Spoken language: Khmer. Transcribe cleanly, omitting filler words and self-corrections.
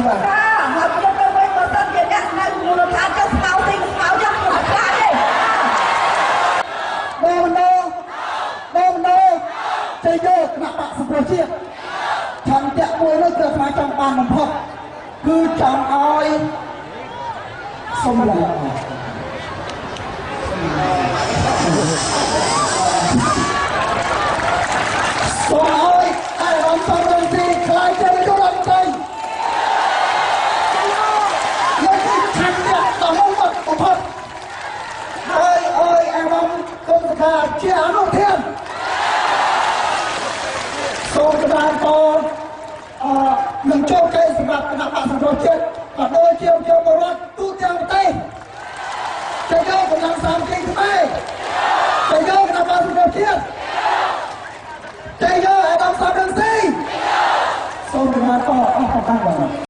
បាទ ចាហើយខ្ញុំទៅវិញបើសិនជាអ្នកនៅមូលដ្ឋានចុះស្មៅទីស្មៅចុះខ្ញុំអត់ខ្លាចទេ បងមនោបងមនោជ័យយោគណៈបកសង្គ្រោះជាតិឆន្ទៈមួយនោះគឺអាត្មាចង់បានបំផុតគឺចង់ឲ្យសុំឡើងសូមឲ្យអាយរំសំរងស៊ីខ្លាយជានាយករដ្ឋមន្ត្រីនេះគឺឆន្ទៈដ៏មុតបំផុតហើយឲ្យអារម្មណ៍គុណសខាជាអនុធានសូមចម្រើនពរអឺនឹងជោគជ័យសម្រាប់គណៈបក្សសង្គ្រោះជាតិក៏ដូចជាប្រជាពលរដ្ឋទូទាំងប្រទេសជ័យយោកម្លាំងសាមគ្គីខ្មែរជ័យយោគណៈបក្សសង្គ្រោះជាតិជ័យយោអាដាមសំរងស៊ីសូមចម្រើនពរអស់កម្លាំងបាទ។